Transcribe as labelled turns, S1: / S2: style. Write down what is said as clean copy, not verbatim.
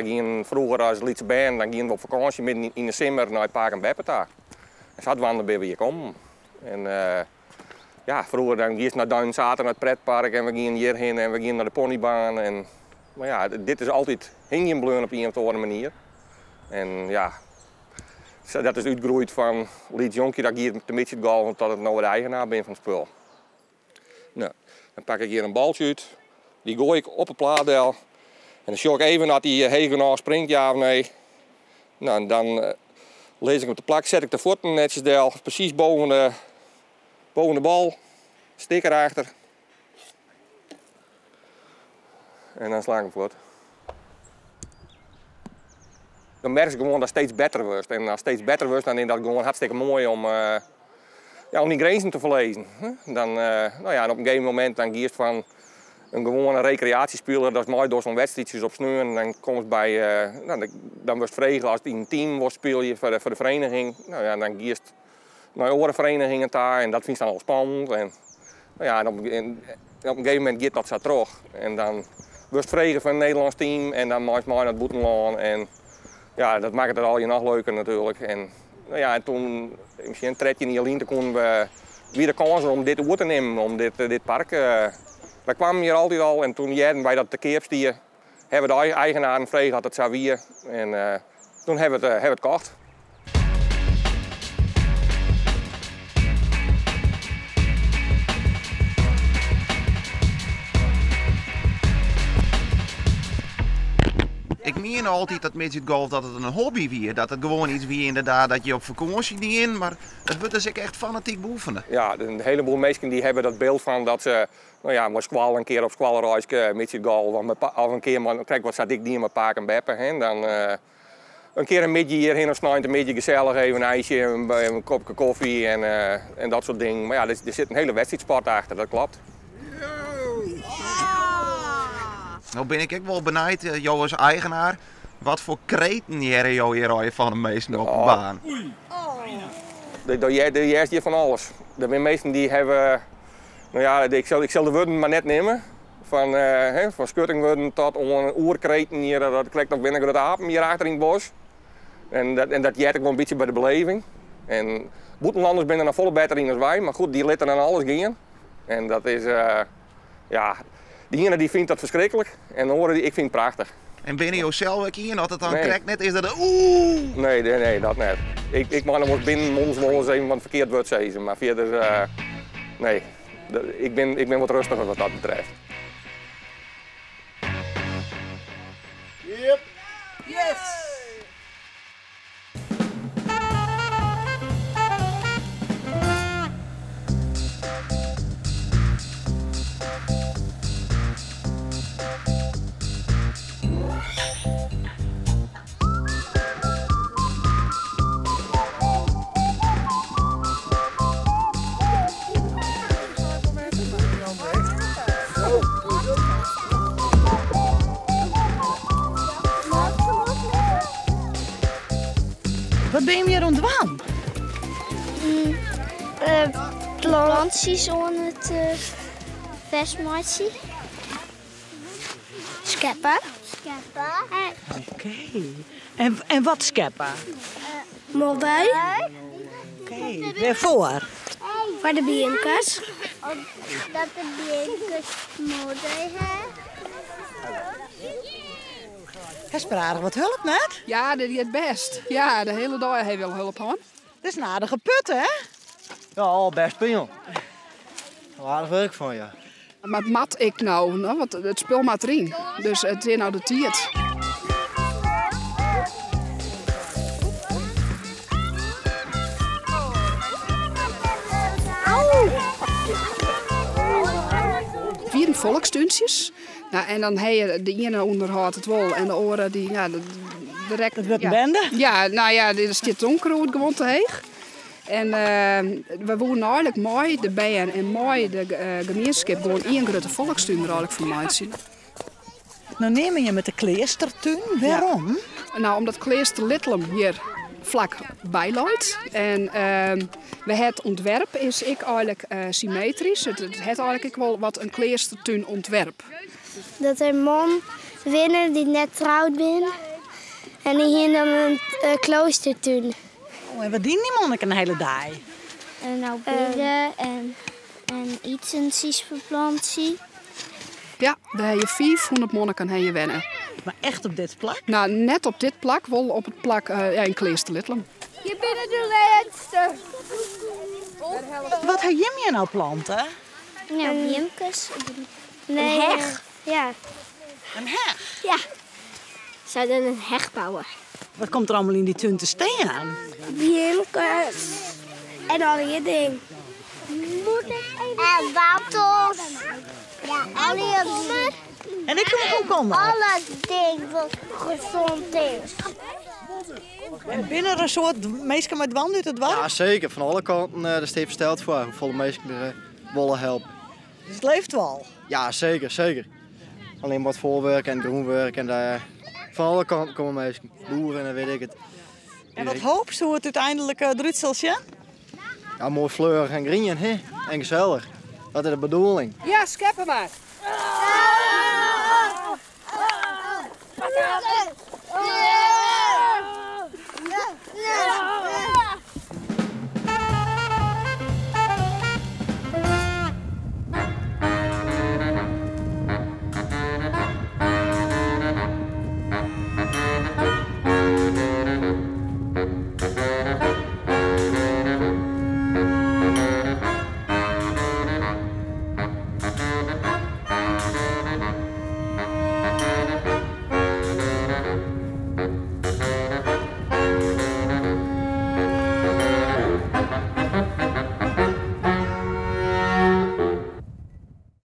S1: Wy gienen froeger as lytse bern, dan gienen we op fakânsje midden yn de simmer nei pake en beppe ta. En sadwaande binne we hjir kommen. En ja, froeger dan giest nei Duinen Zathe nei it pretpark en we gienen hjirhinne en we gienen nei de ponybaan. En, mar ja, dit is altyd hingjen bleaun op ien of oare manier. En ja, dat is útgroeid fan lyts jonkje dat giet te midgetgolven tot ik no de eigenaar bin fan it spul. No, dan pak ik hjir in baltsje út. Dy goai ik op 'e plaat del. En dan sjoch ik even oft dy heech genôch springt, ja of nee. No, en dan lis ik him te plak, set ik de fuotten netsjes del, presys boven de, boven de bal. Stik erachter. En dan sla ik him fuort. Dan merkst gewoan datst steeds better wurdst. En ast steeds better wurdst, dan is dat gewoan hartstikke moai om, ja, om dyn grinzen te ferlizzen. Dan, no ja, en op in gegeven momint dan giest fan in gewoane rekreaasjespiler, datst meidochst oan wedstriidsjes op sneon, dan komst by, no, dan wurdst frege ast yn in team wolst spylje foar de, foar de vereniging. No ja, dan giest nei oare verenigingen ta en dat fynst dan al spannend. En, no ja, en op, en op in gegeven momint giet dat sa troch. En dan wurdst frege foar in Nederlânsk team en dan meist mei nei it bûtenlân. En ja, dat makket it allegear noch leuker natuerlik. En, no ja, en toen, miskien 13 jier lyn, toen koenen we, wie de kâns om dit oer te nimmen, om dit, dit park. Wy kwamen hjir altyd al en toen hearden wy dat it te keap stie, hawwe we de eigenaren frege oft it sa wie. En toen hawwe we it, hawwe we it kocht.
S2: Ik mien altyd dat midgetgolf dat it in hobby wie, dat it gewoan iets wie ynderdaad dat je op fakânsje dienen, mar it wurdt dus ek echt fanatyk beoefene.
S1: Ja, in heleboel minsken dy hawwe dat byld fan dat se, no ja, mei skoalle in kear op skoalreiske midgetgolf of in kear mei, krekt wat sa't ik dien mei pake en beppe, hè, dan in kear in middei hjirhinne of sneintemiddei gesellich even in ijsje, in kopke kofje en, en dat soart dingen. Mar ja, der sit in hele wedstriidsport achter, dat klopt.
S2: No bin ik ek wol benijd, jo as eigenaar, wat foar kreten hearre jo hjir allegear fan de minsken op de baan?
S1: Do hearst hjir fan alles. Der binne minsken dy hawwe, no ja, ik sil, ik sil de wurden mar net nimme. Fan, fan skuttingwurden tot oan oerkreten hjir, dat krekt of binne grutte apen hjir achter yn it bosk. En dat, en dat heart ek wol in bytsje by de beleving. En bûtenlanners binne der noch folle better yn as wy, mar goed, dy litte dan alles gean. En dat is, ja, de iene dy fynt dat ferskriklik en de oare, ik fyn it prachtich.
S2: En binne jo sels ek ien, as it dan
S1: Nee.
S2: krekt net is dat it oeh!
S1: Nee, nee, nee, dat net. Ik, ik mei noch wolris binnenmonds wolris even wat ferkeard wurd sizze, mar fierder, nee. Ik bin, ik bin wat rêstiger wat dat betreft.
S2: Yep. Yes!
S3: Wat binne je hjir oan it dwaan?
S4: Plantsjes oan it fêstmeitsjen. Skeppe. Skeppe.
S3: Oké. En, en wat skeppe?
S4: Modder.
S3: Oké. Wêrfoar?
S4: Foar de beamkes. Dat de beamkes modder ha.
S3: Hast aardich wat help net?
S5: Ja, dat giet bêst. Ja, de hiele dei ha we al help hân.
S3: Dit is in aardige put, hè?
S6: Ja, bêst pil. Aardich wurk fan ja.
S5: Mar it moat ek no, no, want it spul moat deryn. Dus it is no de tiid. It wienen folkstúntsjes. Nou, en dan ha je de iene ûnderhâldt it wol en de oare dy, ja, direkt.
S3: It wurdt in bende.
S5: Ja, no ja, der stiet it ûnkrûd gewoan te heech. En we woenen eigenlik mei de bern en mei de gemienskip gewoan ien grutte folkstún der eigenlik fan meitsje.
S3: No neame jim it de kleastertún. Wêrom?
S5: No, omdat Kleaster Lidlum hjir flak by leit. En we het ûntwerp is ek eigenlik symmetrysk. It hat eigenlik ek wol wat in kleastertúnûntwerp.
S4: Dat der man winne dy't net troud binne. En dy hiene dan in kloostertún.
S3: Oh, en wat dienen dy monniken de hiele dei?
S4: Nou, bidde en, en itensjes ferplantsje.
S5: Ja, dêr ha je 500 monniken ha je wenne.
S3: Mar echt op dit plak?
S5: Nou, net op dit plak, wol op it plak ja, yn Kleaster Lidlum.
S4: Je binne de lêste.
S3: Wat ha jim hjir no plante?
S4: Nou, beamkes. Nee, een heg. Ja.
S3: In heg?
S4: Ja. Zouden in heg bouwe.
S3: Wat komt der allegear yn dy tún te stean?
S4: Beamkes. En allegear dingen. En woartels. Ja, allegear.
S3: En ik kom komkommer.
S4: Alle dingen wat gezond is.
S3: En binne der in soad minsken mei dwaande út it doarp?
S6: Ja, seker. Fan alle kanten dêr stiet fersteld foar hoefolle minsken der wolle helpe.
S3: Dus it leeft wol?
S6: Ja, seker, seker. Allinne mar it foarwurk en it grûnwurk en fan alle kanten komme minsken. Boeren en weet ik it.
S3: En wat hoopst hoe it úteinlik derút sil sjen?
S6: Ja, moai fleurich en grien, hè? En gesellich. Dat is de bedoeling.
S5: Ja, skeppe mar.